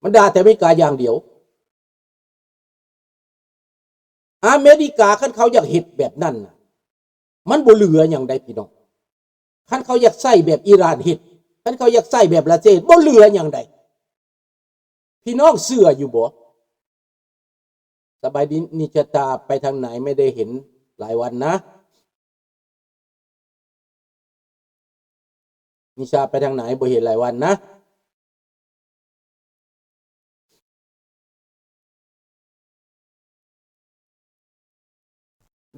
ມັນດ່າແຕ່ອາເມລິກາຢ່າງດຽວ. ອາເມລິກາ ຄັນເຂົາຢາກເຮັດແບບນັ້ນນະ ມັນບໍ່ເຫຼືອຫຍັງໃດ໋ພີ່ນ້ອງ. ຄັນເຂົາຢາກໃຊ້ແບບອີຣານເຮັດ, ຄັນເຂົາຢາກໃຊ້ແບບຣັດເຊຍເຮັດ, ບໍ່ເຫຼືອຫຍັງໃດ໋. ພີ່ນ້ອງເຊື່ອຢູ່ບໍ່? ສະບາຍດີ ນິຊາຕາ ໄປທາງໃນ ໄມ່ໄດ້ເຫັນຫຼາຍວັນນະ. ນິຊາໄປທາງໃນ ບໍ່ເຫັນຫຼາຍວັນນະ.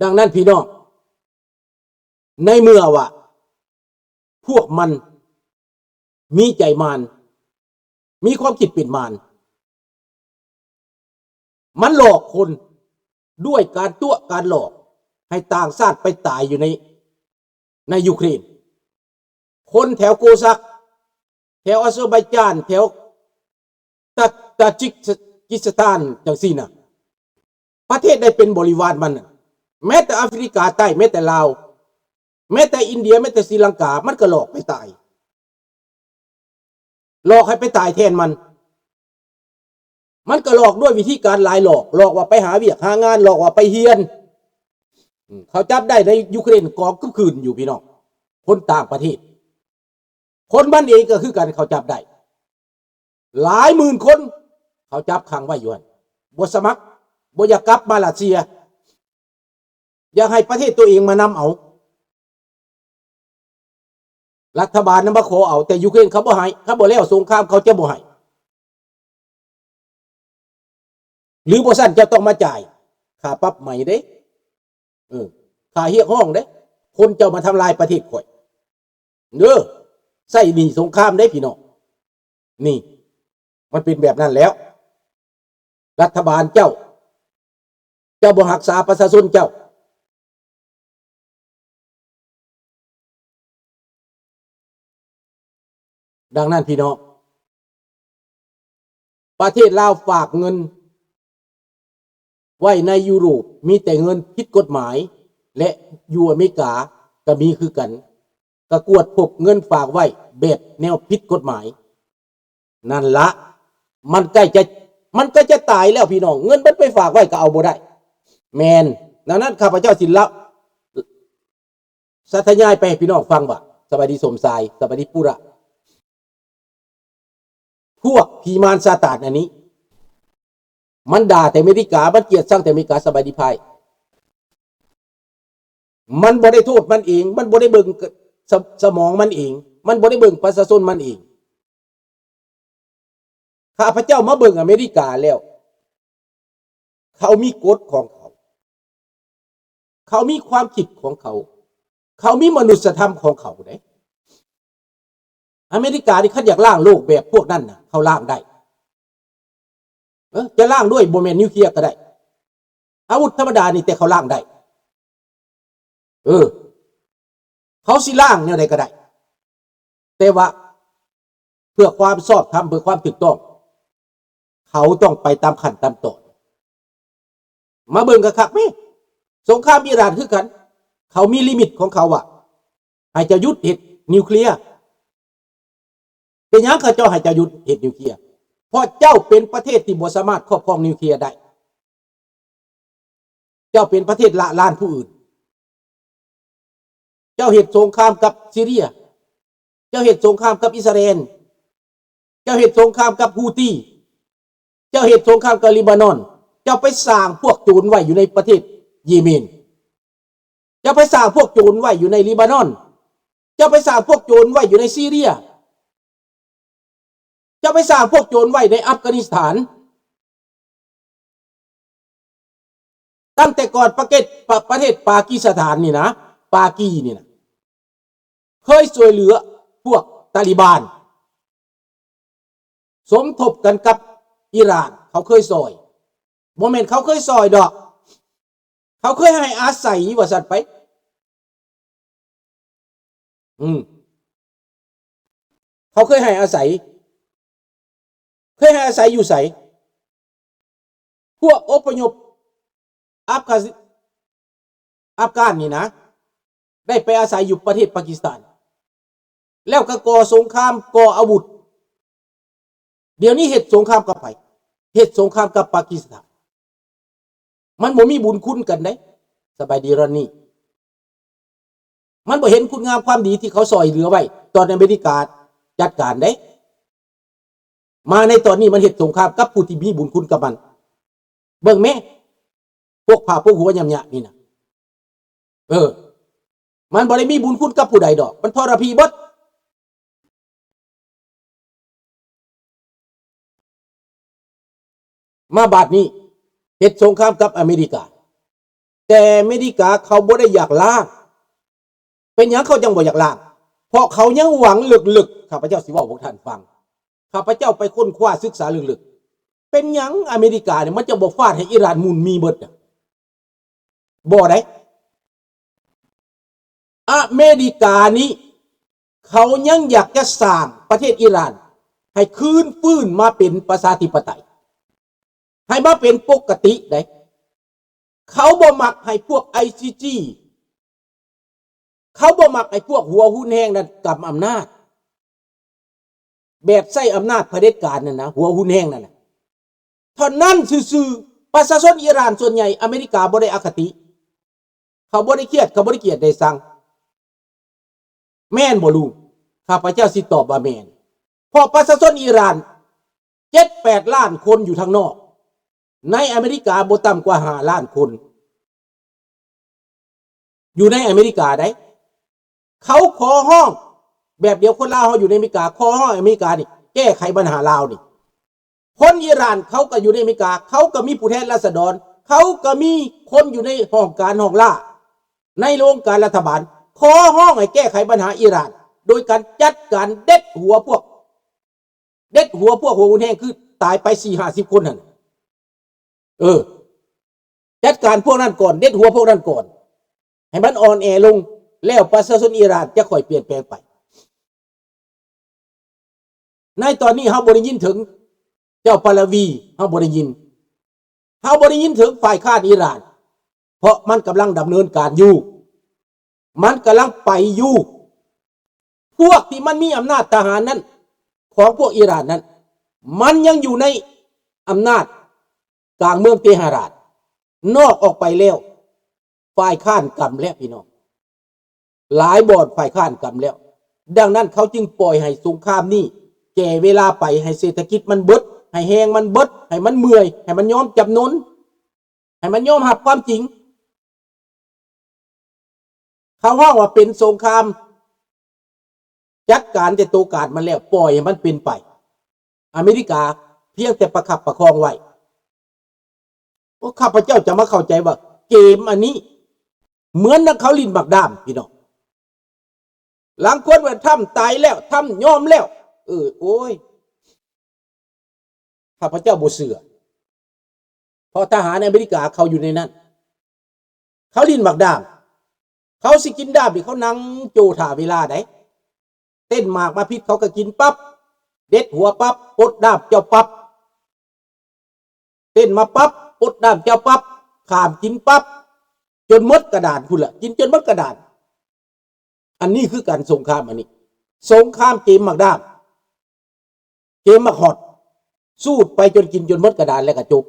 ດັ່ງນັ້ນພີ່ນ້ອງ, ໃນເມື່ອວ່າພວກມັນມີໃຈມານ, ມີຄວາມຄິດເປັນມານ, ມັນຫຼອກຄົນດ້ວຍການຕົວະການຫຼອກໃຫ້ຕ່າງຊາດໄປຕາຍຢູ່ໃນ ໃນຢູເຄຣນ. ຄົນແຖວໂກຊັກ, ແຖວອາເຊີໄບຈານ, ແຖວຕາ ຕາຈິກ ກິສຖານ ຈັ່ງຊີ້ນະ, ປະເທດໃດເປັນບໍລິວານມັນນະ, ແມ້ແຕ່ອາຟຣິກາໃຕ້, ແມ້ແຕ່ລາວ, ແມ້ແຕ່ອິນເດຍ, ແມ້ແຕ່ສີລັງກາ, ມັນກໍຫຼອກໄປຕາຍ. ຫຼອກໃຫ້ໄປຕາຍແທນມັນ. ມັນກໍຫຼອກດ້ວຍວິທີການຫຼາຍຫຼອກ, ຫຼອກວ່າໄປຫາວຽກຫາງານ, ຫຼອກວ່າໄປຮຽນ. ອືມ ເຂົາຈັບໄດ້ໃນຢູເຄຣນ ກອງຄືນຢູ່ ພີ່ນ້ອງ, ຄົນຕ່າງປະເທດ. ຄົນມັນເອງກໍຄືກັນ, ເຂົາຈັບໄດ້ຫຼາຍໝື່ນຄົນ, ເຂົາຈັບຂັງໄວ້ຢູ່ຫັ້ນ, ບໍ່ສະໝັກ, ບໍ່ຢາກກັບມາລັດເຊຍ. ຢາກໃຫ້ປະເທດຕົວເອງມານຳເອົາ. ລັດຖະບານນະມາຂໍເອົາ, ແຕ່ຢູເຄຣນເຂົາບໍ່ໃຫ້, ຄັນບໍ່ແລ້ວສົງຄາມເຂົາຈະບໍ່ໃຫ້. ຫຼືບໍ່ຊັ້ນເຈົ້າຕ້ອງມາຈ່າຍຄ່າປັບໃໝເດ້, ເອີ, ຄ່າຮຽກຮ້ອງເດ້, ຄົນເຈົ້າມາທຳລາຍປະເທດຂ້ອຍ. ເດີ, ໃຊ້ໜີ້ສົງຄາມເດ້ພີ່ນ້ອງ. ນີ້ ມັນເປັນແບບນັ້ນແລ້ວ. ລັດຖະບານເຈົ້າ, ເຈົ້າບໍ່ຮັກສາປະຊາຊົນເຈົ້າ. ດັ່ງນັ້ນພີ່ນ້ອງ, ປະເທດລາວຝາກເງິນໄວ້ໃນຢູໂຣບ ມີແຕ່ເງິນຜິດກົດໝາຍ ແລະ ຢູ່ອາເມລິກາກໍມີຄືກັນ, ກໍກວດພົບເງິນຝາກໄວ້ແບບແນວຜິດກົດໝາຍ. ນັ້ນລະ, ມັນໃກ້ຈະ, ມັນໃກ້ຈະຕາຍແລ້ວພີ່ນ້ອງ, ເງິນມັນໄປຝາກໄວ້ກໍເອົາບໍ່ໄດ້. ແມ່ນ, ດັ່ງນັ້ນຂ້າພະເຈົ້າຊິເລົ່າ ສາທະຍາຍໄປໃຫ້ພີ່ນ້ອງຟັງວ່າ, ສະບາຍດີສົມຊາຍ, ສະບາຍດີປຸລະ. ພວກຜີມານຊາຕານອັນນີ້ ມັນດ່າແຕ່ອາເມລິກາ, ມັນກຽດຊັງແຕ່ອາເມລິກາ. ສະບາຍດີພາຍ. ມັນບໍ່ໄດ້ໂທດມັນເອງ, ມັນບໍ່ໄດ້ເບິ່ງ ສະ ສະໝອງມັນເອງ, ມັນບໍ່ໄດ້ເບິ່ງປະຊາຊົນມັນເອງ. ຂ້າພະເຈົ້າມາເບິ່ງອາເມລິກາແລ້ວ, ເຂົາມີກົດຂອງເຂົາ, ເຂົາມີຄວາມຄິດຂອງເຂົາ, ເຂົາມີມະນຸດສະທຳຂອງເຂົາເດ້. ອາເມລິການີ້ ຄັນຢາກລ້າງໂລກແບບພວກນັ້ນນະ, ເຂົາລ້າງໄດ້. ເອີ, ຈະລ້າງດ້ວຍບໍ່ແມ່ນນິວເຄລຍກໍໄດ້, ອາວຸດທຳມະດານີ້ ແຕ່ເຂົາລ້າງໄດ້. ເອີ, ເຂົາຊິລ້າງແນວໃດກໍໄດ້, ແຕ່ວ່າເພື່ອຄວາມຊອບທຳ, ເພື່ອຄວາມຖືກຕ້ອງ, ເຂົາຕ້ອງໄປຕາມຂັ້ນຕາມຕອນ. ມາເບິ່ງຄັກໆແມ້, ສົງຄາມອີຣານຄືກັນ, ເຂົາມີລິມິດຂອງເຂົາວ່າ ໃຫ້ເຈົ້າຢຸດເຮັດນິວເຄລຍ. ເປັນຫຍັງເຂົາເຈົ້າໃຫ້ເຈົ້າຢຸດເຮັດນິວເຄລຍ? ເພາະເຈົ້າເປັນປະເທດທີ່ບໍ່ສາມາດຄອບຄອງນິວເຄລຍໄດ້. ເຈົ້າເປັນປະເທດລະລານຜູ້ອື່ນ. ເຈົ້າເຮັດສົງຄາມກັບຊີເຣຍ, ເຈົ້າເຮັດສົງຄາມກັບອິດສະຣາແອນ, ເຈົ້າເຮັດສົງຄາມກັບຮູ້ຕີ, ເຈົ້າເຮັດສົງຄາມກັບລີບານອນ, ເຈົ້າໄປສ້າງພວກໂຈນໄວ້ຢູ່ໃນປະເທດເຢເມນ, ເຈົ້າໄປສ້າງພວກໂຈນໄວ້ຢູ່ໃນລີບານອນ, ເຈົ້າໄປສ້າງພວກໂຈນໄວ້ຢູ່ໃນຊີເຣຍ, ເຈົ້າໄປສ້າງພວກໂຈນໄວ້ໃນອັຟການິສຖານ. ຕັ້ງແຕ່ກ່ອນປະເກດ ປະ ປະເທດປາກີສະຖານນີ້ນະ, ປາກີນີ້ນະ, ເຄີຍຊ່ວຍເຫຼືອພວກຕາລີບານ, ສົມທົບກັນກັບອີຣານ, ເຂົາເຄີຍຊ່ອຍ. ບໍ່ແມ່ນເຂົາເຄີຍຊ່ອຍດອກ, ເຂົາເຄີຍໃຫ້ອາໄສວ່າຊັ້ນໄປ. ອືມ ເຂົາເຄີຍໃຫ້ອາໄສ, ເຄີຍໃຫ້ອາໄສຢູ່ໃສ? ພວກອົບພະຍົບອັຟກາ ອັຟການນີ້ນະ, ໄດ້ໄປອາໄສຢູ່ປະເທດປາກິສຖານ, ແລ້ວກໍກໍ່ສົງຄາມ, ກໍ່ອາວຸດ, ດຽວນີ້ເຮັດສົງຄາມກັບໃຜ? ເຮັດສົງຄາມກັບປາກິສຖານ. ມັນບໍ່ມີບຸນຄຸນກັນເດ້. ສະບາຍດີ ຣອນນີ. ມັນບໍ່ເຫັນຄຸນງາມຄວາມດີທີ່ເຂົາຊ່ອຍເຫຼືອໄວ້ ຕອນອາເມລິກາຈັດການເດ້. ມາໃນຕອນນີ້ມັນເຮັດສົງຄາມກັບຜູ້ທີ່ມີບຸນຄຸນກັບມັນ. ເບິ່ງແມ້ ພວກພະພວກຫົວຫຍ້ຳຍະນີ້ນະ. ເອີ ມັນບໍ່ໄດ້ມີບຸນຄຸນກັບຜູ້ໃດດອກ. ມັນທໍລະພີເບິດ. ມາບາດນີ້ເຮັດສົງຄາມກັບອາເມລິກາ. ແຕ່ອາເມລິກາເຂົາບໍ່ໄດ້ຢາກລ້າງ. ເປັນຫຍັງເຂົາຈັ່ງບໍ່ຢາກລ້າງ? ເພາະເຂົາຍັງຫວັງເລິກໆ, ຂ້າພະເຈົ້າຊິເວົ້າໃຫ້ພວກທ່ານຟັງ. ຂ້າພະເຈົ້າໄປຄົ້ນຄວ້າສຶກສາເລິກໆ. ເປັນຫຍັງອາເມລິການີ້ມັນຈະບໍ່ຟາດໃຫ້ອີຣານໝຸ່ນໝີເບິດນະ? ບໍ່ໄດ໋. ອາເມລິການີ້ ເຂົາຍັງຢາກຈະສ້າງປະເທດອີຣານໃຫ້ຄືນຟື້ນມາເປັນປະຊາທິປະໄຕ, ໃຫ້ມາເປັນປົກກະຕິໄດ໋. ເຂົາບໍ່ມັກໃຫ້ພວກໄອຊີຈີ ເຂົາບໍ່ມັກໃຫ້ພວກຫົວຮຸນແຮງນັ້ນກຳອຳນາດ ແບບໃຊ້ອຳນາດຜະເດັດການນັ້ນນະ, ຫົວຮຸນແຮງນັ້ນນະ. ເທົ່ານັ້ນຊື່ໆ. ປະຊາຊົນອີຣານສ່ວນໃຫຍ່ ອາເມລິກາບໍ່ໄດ້ອະຄະຕິ, ເຂົາບໍ່ໄດ້ຄຽດ, ເຂົາບໍ່ໄດ້ກຽດໄດ້ຊັງ. ແມ່ນບໍ່ລຸງ? ຂ້າພະເຈົ້າຊິຕອບວ່າແມ່ນ. ເພາະປະຊາຊົນອີຣານເຈັດແປດລ້ານຄົນຢູ່ທາງນອກ, ໃນອາເມລິກາບໍ່ຕ່ຳກວ່າຫ້າລ້ານຄົນ ຢູ່ໃນອາເມລິກາໃດ໋. ເຂົາຂໍຮ້ອງແບບດຽວຄົນລາວເຮົາຢູ່ໃນອາເມລິກາ, ຂໍຮ້ອງໃຫ້ອາເມລິການີ້ແກ້ໄຂບັນຫາລາວນີ້. ຄົນອີຣານເຂົາກໍຢູ່ໃນອາເມລິກາ, ເຂົາກໍມີຜູ້ແທນລາຊະດອນ, ເຂົາກໍມີຄົນຢູ່ໃນຫ້ອງການຫ້ອງລ່າ ໃນໂລງການລັດຖະບານ, ຂໍຮ້ອງໃຫ້ແກ້ໄຂບັນຫາອີຣານ ໂດຍການຈັດການເດັດຫົວພວກ ເດັດຫົວພວກຫົວຮຸນແຮງ ຄືຕາຍໄປສີ່ຫ້າສິບຄົນຫັ້ນ. ເອີ ຈັດການພວກນັ້ນກ່ອນ, ເດັດຫົວພວກນັ້ນກ່ອນ ໃຫ້ມັນອ່ອນແອລົງ, ແລ້ວປະຊາຊົນອີຣານຈະຄ່ອຍປ່ຽນແປງໄປ. ໃນຕອນນີ້ເຮົາບໍ່ໄດ້ຍິນເຖິງເຈົ້າປາລາວີ, ເຮົາບໍ່ໄດ້ຍິນ, ເຮົາບໍ່ໄດ້ຍິນເຖິງຝ່າຍຄ້ານອີຣານ, ເພາະມັນກຳລັງດຳເນີນການຢູ່. ມັນກຳລັງໄປຢູ່. ພວກທີ່ມັນມີອຳນາດທະຫານນັ້ນ ຂອງພວກອີຣານນັ້ນ ມັນຍັງຢູ່ໃນອຳນາດກາງເມືອງເຕຫະຣານ. ນອກອອກໄປແລ້ວ ຝ່າຍຄ້ານກຳແລ້ວ ພີ່ນ້ອງ. ຫຼາຍບ່ອນຝ່າຍຄ້ານກຳແລ້ວ. ດັ່ງນັ້ນ ເຂົາຈຶ່ງປ່ອຍໃຫ້ສົງຄາມນີ້ແກ່ເວລາໄປ, ໃຫ້ເສດຖະກິດມັນເບິດ, ໃຫ້ແຮງມັນເບິດ, ໃຫ້ມັນເມື່ອຍ, ໃຫ້ມັນຍອມຈຳນົນ, ໃຫ້ມັນຍອມຮັບຄວາມຈິງ. ເຂົາຮ້ອງວ່າເປັນສົງຄາມ, ຈັດການແຕ່ໂຕການມັນແລ້ວ, ປ່ອຍໃຫ້ມັນເປັນໄປ. ອາເມລິກາພຽງແຕ່ປະຄັບປະຄອງໄວ້. ພວກຂ້າພະເຈົ້າຈະມາເຂົ້າໃຈວ່າເກມອັນນີ້ ເໝືອນດັ່ງເຂົາຫຼິ້ນໝາກດ້າມ ພີ່ນ້ອງ. ລາງຄົນວ່າທຳຕາຍແລ້ວ, ທຳຍອມແລ້ວ. ເອີ ໂອ້ຍ. ຂ້າພະເຈົ້າບໍ່ເຊື່ອ, ເພາະທະຫານອາເມລິກາເຂົາຢູ່ໃນນັ້ນ, ເຂົາຫຼິ້ນໝາກດ້າມ, ເຂົາຊິກິນດ້າມນີ້ ເຂົານັ່ງໂຈ້ຖ້າເວລາໃດ໋. ເຕັ້ນໝາກມາຜິດ ເຂົາກໍກິນປັບ, ເດັດຫົວປັບ, ປົດດ້າມເຈົ້າປັບ. ເຕັ້ນມາປັບ, ປົດດ້າມເຈົ້າປັບ, ຂ້າມກິນປັບ, ຈົນໝົດກະດານພຸ້ນລະ, ກິນຈົນໝົດກະດານ. ອັນນີ້ຄືການສົງຄາມ, ອັນນີ້ສົງຄາມເກມໝາກດ້າມ, ເກມໝາກຮອດ, ສູດໄປຈົນກິນຈົນໝົດກະດານແລ້ວກະຈົບ,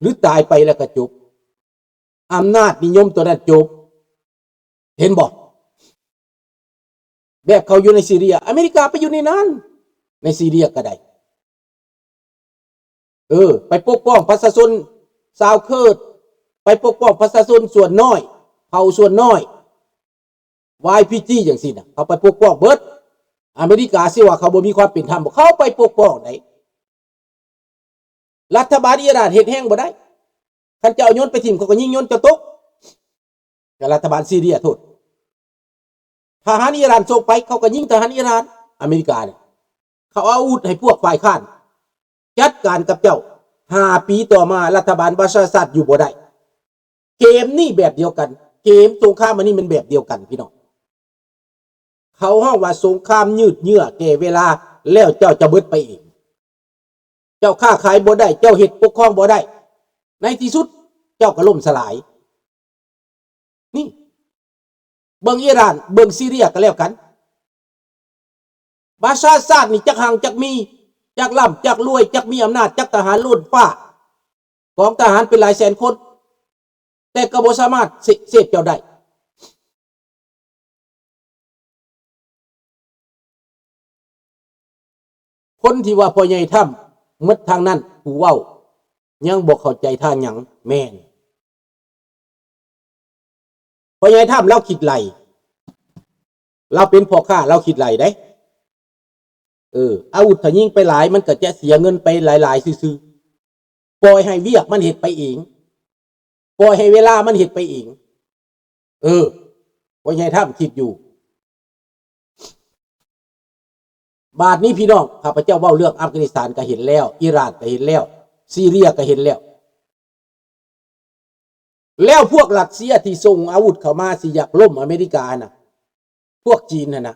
ຫຼືຕາຍໄປແລ້ວກະຈົບ. ອຳນາດນິຍົມຕົວນັ້ນຈົບ. ເຫັນບໍ່? ແບບເຂົາຢູ່ໃນຊີເຣຍ, ອາເມລິກາໄປຢູ່ໃນນັ້ນ, ໃນຊີເຣຍກໍໄດ້. ເອີ ໄປປົກປ້ອງປະຊາຊົນຊາວເຄີດ, ໄປປົກປ້ອງປະຊາຊົນສ່ວນນ້ອຍ, ເຜົ່າສ່ວນນ້ອຍ, ວາຍພີຈີ ຈັ່ງຊີ້ນະ, ເຂົາໄປປົກປ້ອງເບິດ. ອາເມລິກາຊິວ່າເຂົາບໍ່ມີຄວາມເປັນທຳບໍ່? ເຂົາໄປປົກປ້ອງໄດ໋. ລັດຖະບານອີຣານເຮັດແຮງບໍ່ໄດ້. ຄັນເຈົ້າເອົາຍົນໄປຖິ້ມ ເຂົາກໍຍິງຍົນເຈົ້າຕົກ. ແຕ່ລັດຖະບານຊີເຣຍ ໂທດ, ທະຫານອີຣານສົ່ງໄປ ເຂົາກໍຍິງທະຫານອີຣານ. ອາເມລິການີ້ ເຂົາເອົາອາວຸດໃຫ້ພວກຝ່າຍຄ້ານ ຈັດການກັບເຈົ້າ. ຫ້າປີຕໍ່ມາ ລັດຖະບານບາຊາອັດສັດຢູ່ບໍ່ໄດ້. ເກມນີ້ແບບດຽວກັນ, ເກມສົງຄາມອັນນີ້ມັນແບບດຽວກັນ ພີ່ນ້ອງ. ເຂົາຮ້ອງວ່າສົງຄາມຍືດເຍື້ອແກ່ເວລາ, ແລ້ວເຈົ້າຈະເບິດໄປເອງ. ເຈົ້າຄ້າຂາຍບໍ່ໄດ້, ເຈົ້າເຮັດປົກຄອງບໍ່ໄດ້, ໃນທີ່ສຸດເຈົ້າກໍລົ້ມສະຫຼາຍ. ນີ້ ເບິ່ງອີຣານ, ເບິ່ງຊີເຣຍກໍແລ້ວກັນ. ປະຊາຊາດນີ້ຈັກຮັ່ງຈັກມີ, ຈັກລ່ຳ ຈັກລວຍ ຈັກມີອຳນາດ ຈັກທະຫານລົ້ນຟ້າ ກອງທະຫານເປັນຫຼາຍແສນຄົນ ແຕ່ກໍບໍ່ສາມາດເສ ເສບເຈົ້າໄດ້. ຄົນທີ່ວ່າພໍ່ໃຫຍ່ທຳໝົດທາງນັ້ນ ຜູ້ເວົ້າຍັງບໍ່ເຂົ້າໃຈທ່າຫຍັງ. ແມ່ນ ພໍ່ໃຫຍ່ທຳລາວຄິດໄລ່ ລາວເປັນພໍ່ຄ້າ ລາວຄິດໄລ່ເດ້. ເອີ ອາວຸດຖ້າຍິງໄປຫຼາຍ ມັນກໍຈະເສຍເງິນໄປຫຼາຍໆຊື່ໆ. ປ່ອຍໃຫ້ວຽກມັນເຮັດໄປເອງ ປ່ອຍໃຫ້ເວລາມັນເຮັດໄປເອງ. ເອີ ພໍ່ໃຫຍ່ທຳຄິດຢູ່. ບາດນີ້ພີ່ນ້ອງ ຂ້າພະເຈົ້າເວົ້າເລື່ອງອັຟການິສຖານກໍເຫັນແລ້ວ ອີຣານກໍເຫັນແລ້ວ ຊີເຣຍກໍເຫັນແລ້ວ ແລ້ວພວກຣັດເຊຍທີ່ສົ່ງອາວຸດເຂົ້າມາ ຊິຢາກລົ້ມອາເມລິກາຫັ້ນນະ ພວກຈີນຫັ້ນນະ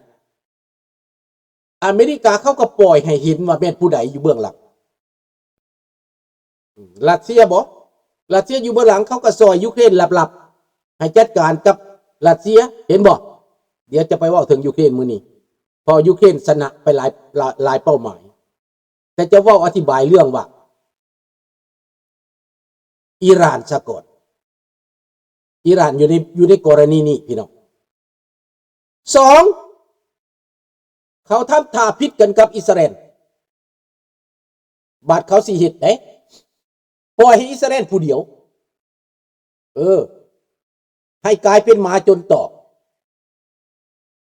ອາເມລິກາເຂົາກໍປ່ອຍໃຫ້ເຫັນວ່າແມ່ນຜູ້ໃດຢູ່ເບື້ອງຫຼັງ. ອືມ ຣັດເຊຍບໍ? ຣັດເຊຍຢູ່ເບື້ອງຫຼັງ ເຂົາກໍຊ່ອຍຢູເຄຣນລັບໆ ໃຫ້ຈັດການກັບຣັດເຊຍ ເຫັນບໍ່? ດຽວຈະໄປເວົ້າເຖິງຢູເຄຣນມື້ນີ້ ເພາະຢູເຄຣນຊະນະໄປຫຼາຍ ຫຼາຍ ຫຼາຍເປົ້າໝາຍ ແຕ່ຈະເວົ້າອະທິບາຍເລື່ອງວ່າ ອີຣານຊະກ່ອນ. ອີຣານຢູ່ໃນ ຢູ່ໃນກໍລະນີນີ້ພີ່ນ້ອງ. ສອງ ເຂົາທຳທ່າຜິດກັນກັບອິດສະຣາເອນ. ບາດເຂົາຊິເຮັດເດ້ ປ່ອຍໃຫ້ອິດສະຣາເອນຜູ້ດຽວ ເອີ ໃຫ້ກາຍເປັນໝາຈົນຕອກ.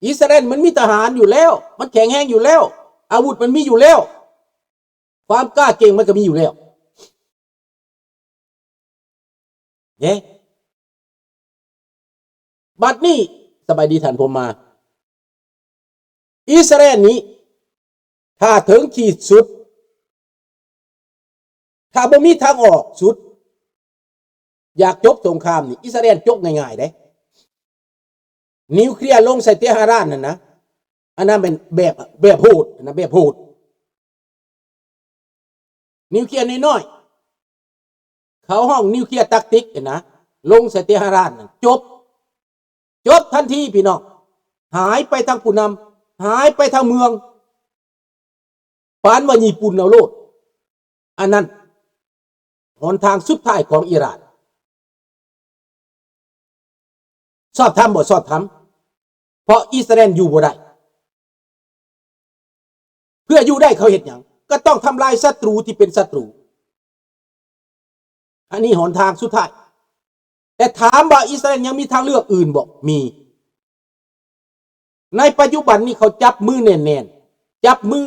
ອິດສະຣາເອນມັນມີທະຫານຢູ່ແລ້ວ ມັນແຂງແຮງຢູ່ແລ້ວ ອາວຸດມັນມີຢູ່ແລ້ວ ຄວາມກ້າເກັ່ງມັນກໍມີຢູ່ແລ້ວເດ້. ບັດນີ້ ສະບາຍດີທ່ານພົມມາ ອິດສະຣາເອນນີ້ ຖ້າເຖິງຂີດສຸດ ຖ້າບໍ່ມີທາງອອກສຸດ ຢາກຈົບສົງຄາມນີ້ ອິດສະຣາເອນຈົບງ່າຍໆເດ້. ນິວເຄລຍລົງໃສ່ເຕຫະຣານຫັ້ນນະ ອັນນັ້ນແມ່ນແບບ ແບບໂຫດ ອັນນັ້ນແບບໂຫດ. ນິວເຄລຍນ້ອຍໆ ເຂົາຮ້ອງນິວເຄລຍຕັກຕິກຫັ້ນນະ ລົງໃສ່ເຕຫະຣານນັ້ນ ຈົບ ຈົບທັນທີພີ່ນ້ອງ ຫາຍໄປທັງຜູ້ນຳ ຫາຍໄປທັງເມືອງ ປານວ່າຍີ່ປຸ່ນເອົາໂລດ. ອັນນັ້ນ ຫົນທາງສຸດທ້າຍຂອງອີຣານ. ຊອບທຳບໍ່? ຊອບທຳ ເພາະອິດສະຣາເອນຢູ່ບໍ່ໄດ້. ເພື່ອຢູ່ໄດ້ເຂົາເຮັດຫຍັງ? ກໍຕ້ອງທຳລາຍສັດຕູທີ່ເປັນສັດຕູ. ອັນນີ້ຫົນທາງສຸດທ້າຍ. ແຕ່ຖາມວ່າອິດສະຣາເອນຍັງມີທາງເລືອກອື່ນບໍ່? ມີ. ໃນປັດຈຸບັນນີ້ເຂົາຈັບມືແໜ້ນໆ ຈັບມື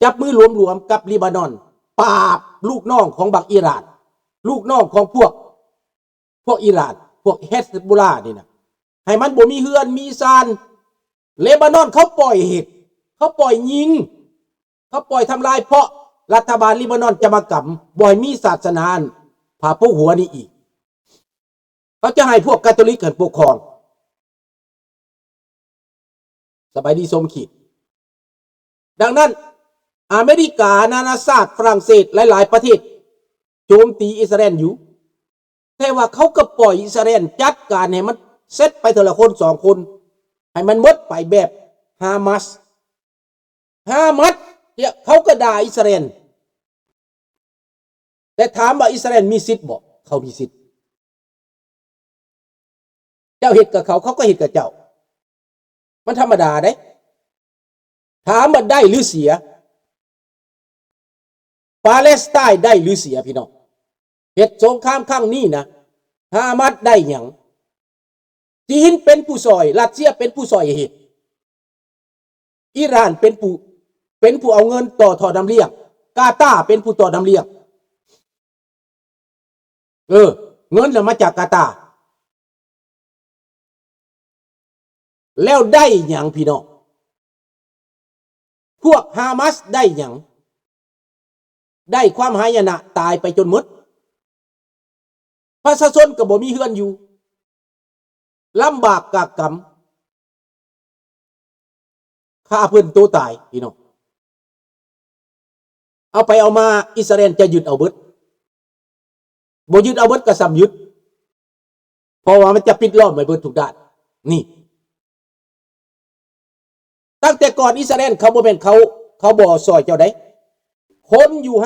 ຈັບມືຫຼວມໆກັບເລບານອນ ປາບລູກນ້ອງຂອງບັກອີຣານ ລູກນ້ອງຂອງພວກ ພວກອີຣານ ພວກເຮັດໂບລານີ້ນະ ໃຫ້ມັນບໍ່ມີເຮືອນມີຊານ. ເລບານອນເຂົາປ່ອຍເຮັດ ເຂົາປ່ອຍຍິງ ເຂົາປ່ອຍທຳລາຍ ເພາະລັດຖະບານເລບານອນຈະມາກຳ ບໍ່ໃຫ້ມີສາສະໜາພະໂພກຫົວນີ້ອີກ. ເຂົາຈະໃຫ້ພວກກາໂຕລິກຫັ້ນປົກຄອງ. ສະບາຍດີ ສົມຄິດ. ດັ່ງນັ້ນ ອາເມລິກາ ນານາຊາດ ຝຣັ່ງເສດ ຫຼາຍໆປະເທດ ໂຈມຕີອິດສະຣາເອນຢູ່ ແຕ່ວ່າເຂົາກໍປ່ອຍອິດສະຣາເອນຈັດການໃຫ້ມັນເສັດໄປເທື່ອລະຄົນສອງຄົນ ໃຫ້ມັນໝົດໄປແບບຮາມາສ. ຮາມາສ ເຂົາກໍດ່າອິດສະຣາເອນ ແຕ່ຖາມວ່າອິດສະຣາເອນມີສິດບໍ່? ເຂົາມີສິດ. ເຈົ້າເຮັດກັບເຂົາ ເຂົາກໍເຮັດກັບເຈົ້າ. ມັນທຳມະດາເດ້. ຖາມວ່າໄດ້ຫຼືເສຍ? ປາເລສໄຕນ໌ໄດ້ຫຼືເສຍ ພີ່ນ້ອງ? ເຮັດສົງຄາມຄັ້ງນີ້ນະ ຮາມາສໄດ້ຫຍັງ? ຈີນເປັນຜູ້ຊ່ອຍ ຣັດເຊຍເປັນຜູ້ຊ່ອຍເຮັດ. ອີຣານເປັນຜູ້ ເປັນຜູ້ເອົາເງິນຕໍ່ທໍ່ນ້ຳລ້ຽງ ກາຕາເປັນຜູ້ຕໍ່ນ້ຳລ້ຽງ. ເອີ ເງິນນະມາຈາກກາຕາ. ແລ້ວໄດ້ຫຍັງພີ່ນ້ອງ? ພວກຮາມາສໄດ້ຫຍັງ? ໄດ້ຄວາມຫາຍະນະ ຕາຍໄປຈົນໝົດ. ປະຊາຊົນກໍບໍ່ມີເຮືອນຢູ່ ລຳບາກກາກກຳ ຂ້າເພິ່ນໂຕຕາຍພີ່ນ້ອງ. ເອົາໄປເອົາມາ ອິດສະຣາເອນຈະຍຶດເອົາເບິດ ບໍ່ຍຶດເອົາເບິດກໍສ່ຳຍຶດ ເພາະວ່າມັນຈະປິດລ້ອມໄວ້ເບິດທຸກດ້ານ. ນີ້ ຕັ້ງແຕ່ກ່ອນອິດສະຣາເອນ ເຂົາບໍ່ແມ່ນເຂົາ ເຂົາບໍ່ຊ່ອຍເຈົ້າໃດ. ຄົນຢູ່ໃນ